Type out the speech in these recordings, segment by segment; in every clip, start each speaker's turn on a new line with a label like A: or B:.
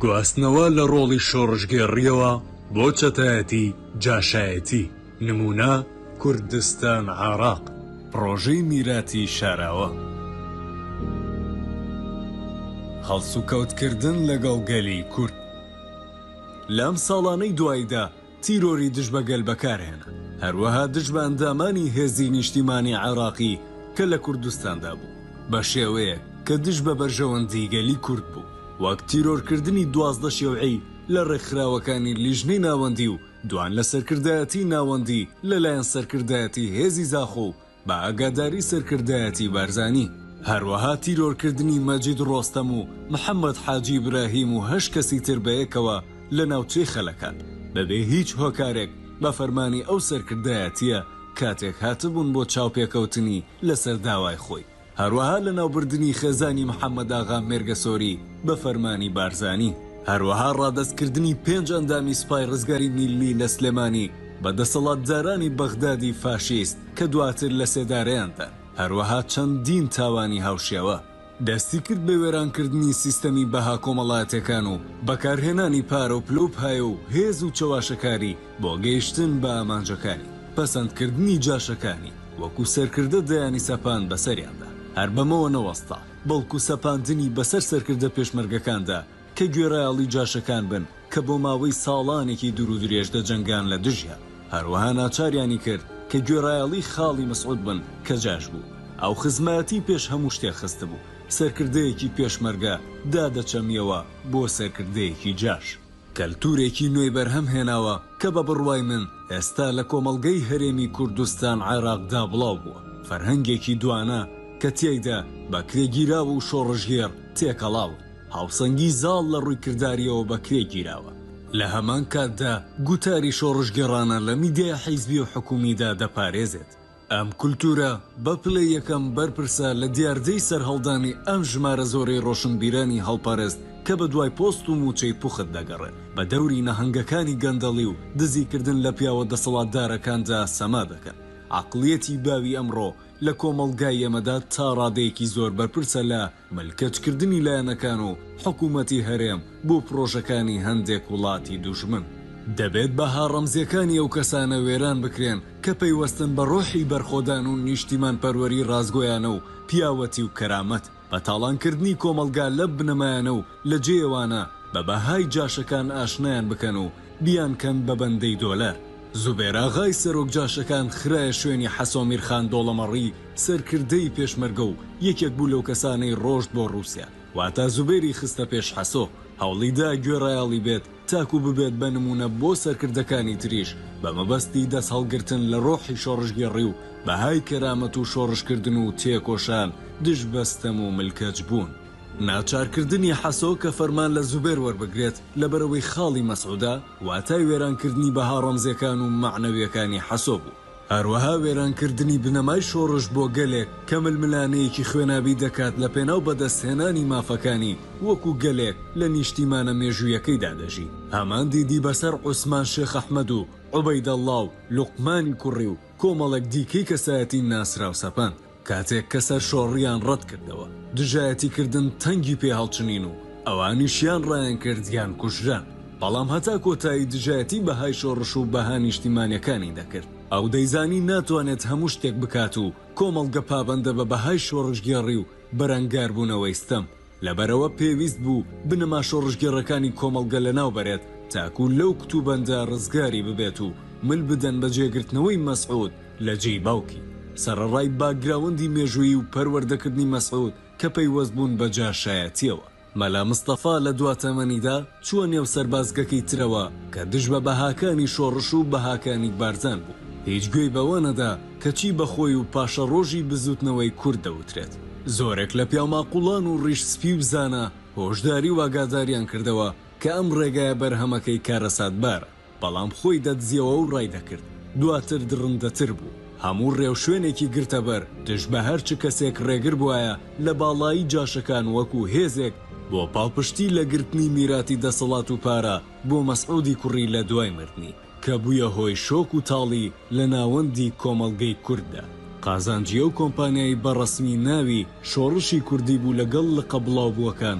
A: گواستنەوە لە ڕۆڵی شۆڕشگێڕییەوە بۆ چەتایەتی جاشایەتی، نموونە، کوردستان عێراق. پڕۆژەی میراتی شاراوە. هەڵسوکەوتکردن لەگەڵ گەلی کورد. لەم ساڵانەی دواییدا تیرۆری دژ بە گەل بەکارهێنا، هەروەها دژ بە ئەندامانی هێزی نیشتیمانی عێراقی کە لە کوردستاندا بوو، بە شێوەیەک کە دژ بە بەرژەوەندی گەلی کورد بوو، وەک تیرۆرکردنی 12 شیوعی لە ڕێکخراوەکانی لیژنەی ناوەندی و دوان لە سەرکردایەتی ناوەندی لەلایەن سەرکردایەتی هێزی زاخۆ و بە ئاگاداری سەرکردایەتی بارزانی. هەروەها تیرۆرکردنی مەجید ڕۆستەم و محەمەد حاجی ئیبراهیم و هەشت کەسی تر بەیەکەوە لە ناوچەی خەلەکان بەبێ هیچ هۆکارێک بە فەرمانی ئەو سەرکردایەتییە کاتێک هاتبوون بۆ چاوپێکەوتنی لەسەر داوای خۆی. هەروەها لەناوبردنی خێزانی محەمەد ئاغا مێرگەسۆری بە فەرمانی بارزانی. هەروەها ڕادەستکردنی پێنج ئەندامی سوپای ڕزگاری میللی لە سلێمانی بە دەسەڵاتدارانی بەغدادی فاشیست کە دواتر لەسێدارەیان دان. هەروەها چەندین تاوانی هاوشێوە. دەستی کرد بە وێرانکردنی سیستەمی بەها کۆمەڵایەتیەکان و بەکارهێنانی پارە و پلە و پایە و هێز و چەواشەکاری بۆ گەیشتن بە ئامانجەکانی، پەسەندکردنی جاشەکانی وەکو سەرکردە دەیانی سەپاند بەسەریاندا. هەر بەمەوە نەوەستا، بەڵکو سەپاندنی بەسەر سەرکردە پێشمەرگەکاندا کە گوێڕایەڵی جاشەکان بن کە بۆ ماوەی ساڵانێکی دوورودرێژ دەجەنگان لە دژیان، هەروەها ناچاریانی کرد کە گوێڕایەڵی خاڵی مەسعود بن کە جاش بوو. ئەو خزمایەتی پێش هەموو شتێک خستبوو، سەرکردەیەکی پێشمەرگە دادەچەمییەوە بۆ سەرکردەیەکی جاش. کەلتورێکی نوێی بەرهەم هێناوە کە بە بڕوای من ئێستا لە کۆمەڵگەی هەرێمی کوردستان عێراقدا بڵاو بووە، فەرهەنگێکی دوانە کە تیایدا بەکرێگیراو و شۆڕشگێڕ تێکەڵاون، هاوسەنگی زاڵ لە ڕووی کردارییەوە بەکرێ گیراوە. لە هەمان کاتدا گوتاری شۆڕشگێڕانە لە میدیای حیزبی و حکومیدا دەپارێزێت. ئەم کولتوورە بە پلەی یەکەم بەرپرسە لە دیاردەی سەرهەڵدانی ئەم ژمارە زۆرەی ڕۆشنبیرانی هەڵپەرست کە بە دوای پۆست و مووچەی پوخت دەگەڕێن، بە دەوری نەهەنگەکانی گەندەڵی و دزیکردن لە پیاوە دەسەڵاتدارەکاندا سەما دەکەن. عەقڵیەتی باوی ئەمڕۆ لە کۆمەڵگای ئێمەدا تا ڕادەیەکی زۆر بەرپرسە لە ملکەچکردنی لایەنەکان و حکومەتی هەرێم بۆ پڕۆژەکانی هەندێک وڵاتی دوژمن. دەبێت بەها ڕەمزیەکانی ئەو کەسانە وێران بکرێن کە پەیوەستن بە ڕۆحی بەرخۆدان و نیشتیمانپەروەری ڕاستگۆیانە و پیاوەتی و کەرامەت، بە تاڵانکردنی کۆمەڵگا لەم بنەمایانە و لە جێیەوانە بە بەهای جاشەکان ئاشنایان بکەن و بیانکەن بە بەندەی دۆلار. زوبێر ئاغای سەرۆک جاشەکان خرایە شوێنی حەسۆ میرخان دۆڵەمەڕی سەرکردەی پێشمەرگە و یەکێک بوو لەو کەسانەی ڕۆشت بۆ ڕووسیا، واتا زوبێری خستە پێش حەسۆ، هەوڵیدا گوێڕایەڵی بێت تاکو ببێت بە نموونە بۆ سەرکردەکانی تریش بە مەبەستی دەست هەڵگرتن لە ڕۆحی شۆڕشگێڕی و بەهای کەرامەت و شۆڕشکردن و تێکۆشان دژ بە ستەم و ملکەچ بوون. ناچارکردنی حەسۆ کە فەرمان لە زوبێر وەربگرێت لەبەرئەوەی خاڵی مەسعودە، واتای وێرانکردنی بەها ڕەمزیەکان و مەعنەویەکانی حەسۆ بوو. هەروەها وێرانکردنی بنەمای شۆڕش بۆ گەلێک کە ململانێیەکی خوێناوی دەکات لەپێناو بەدەستهێنانی مافەکانی وەکو گەلێک لە نیشتیمانە مێژوویەکەیدا دەژی. هەمان دیدی بەسەر عوسمان شێخ ئەحمەد و عوبەیدەڵڵا و لوقمانی کوڕی و کۆمەڵێک دیکەی کەسایەتی ناسراو سەپاند. کاتێک کە سەرشۆڕییان ڕەت کردەوە، دژایەتی کردن تەنگی پێ هەڵچنین و ئەوانیش یان ڕایان کرد یان کوژران. بەڵام هەتا کۆتایی دژایەتی بەهای شۆڕش و بەها نیشتیمانیەکانی دەکرد. ئەو دەیزانی ناتوانێت هەموو شتێک بکات و کۆمەڵگە پابەندە بە بەهای شۆڕشگێڕی و بەرەنگاربوونەوەی ستەم. لەبەرئەوە پێویست بوو بنەما شۆڕشگێڕەکانی کۆمەڵگە لەناو بەرێت تاکو لەو کوتوبەندە ڕزگاری ببێت و مل بدەن بە جێگرتنەوەی مەسعود لە جێی باوکی. سەرەڕای باکگراوندی مێژوویی و پەروەردەکردنی مەسعود کە پەیوەست بوون بە جاشایەتییەوە. مەلا مستەفا لە دوا تەمەنیدا چووە نێو سەربازگەکەی ترەوە کە دژ بە بەهاکانی شۆڕش و بەهاکانی بارزان بوو. هیچ گوێی بەوە نەدا کە چی بە خۆی و پاشەڕۆژی بزووتنەوەی کورد دەوترێت. زۆرێک لە پیاوماقوڵان و ڕیش سپی و زانا هۆشداری و ئاگاداریان کردەوە کە ئەم ڕێگایە بەرهەمەکەی کارەساتبارە. بەڵام خۆی دەدزیەوە و ڕایدەکرد، دواتر دڕندەتر بوو، هەموو ڕێوشوێنێکی گرتەبەر دژ بە هەر چ کەسێک ڕێگر بوایە لە باڵایی جاشەکان وەکو هێزێک بۆ پاڵپشتی لە گرتنی میراتی دەسەڵات و پارە بۆ مەسعودی کوڕی لە دوای مردنی، کە بوویە هۆی شۆک و تاڵی لە ناوەندی کۆمەڵگەی کورددا. قازانجی ئەو کۆمپانیای بە ڕەسمی ناوی شۆڕشی کوردی بوو لەگەڵ لقە بڵاوبووەکان.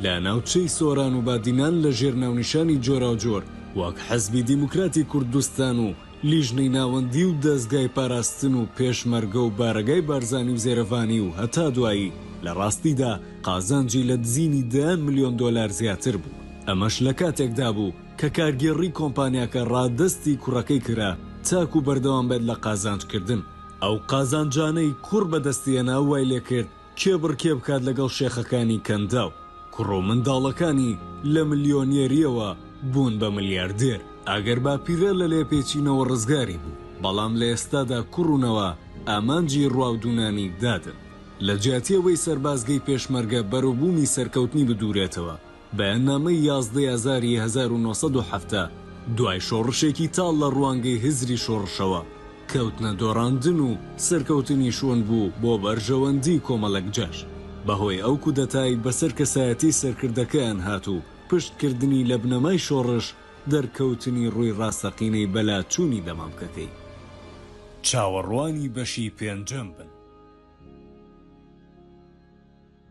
A: لە ناوچەی سۆران و بادینان لە ژێر ناونیشانی جۆراوجۆر وەک حزبی دیموکراتی کوردستان و لیژنەی ناوەندی و دەزگای پاراستن و پێشمەرگە و بارەگای بارزانی و زێرەڤانی و هەتا دوایی لە ڕاستیدا قازانجی لە دزینی دەیان ملیۆن دۆلار زیاتر بوو. ئەمەش لە کاتێکدا بوو کە کارگێڕی کۆمپانیاکە ڕادەستی کوڕەکەی کرا تاکو بەردەوام بێت لە قازانجکردن. ئەو قازانجانەی کوڕ بەدەستی هێنا وای لێکرد کێبڕکێ بکات لەگەڵ شێخەکانی کەنداو. کوڕ و منداڵەکانی لە ملیۆنێرییەوە بوون بە ملیاردێر. ئەگەر باپیرە لە لێپێچینەوە ڕزگاری بوو، بەڵام لە ئێستادا کوڕ و نەوە ئامانجی ڕواودوونانی دادن. لە جیاتی ئەوەی سەربازگەی پێشمەرگە بەرەوبوومی سەرکەوتنی بدوورێتەوە، بەیاننامەی 11 ی ئازاری 1970 دوای شۆڕشێکی تاڵ لە ڕوانگەی هزری شۆڕشەوە، کەوتنە دۆڕاندن و سەرکەوتنیش ون بوو بۆ بەرژەوەندی کۆمەڵێک جاش. بەهۆی ئەو کودەتای بەسەر کەسایەتی سەرکردەکەیان هات و پشت کردنی لە بنەمای شۆڕش، دەرکەوتنی ڕووی ڕاستەقینەی بەلاچوونی دەمامکەکەی. چاوەڕوانی بەشی پێنجەم بن.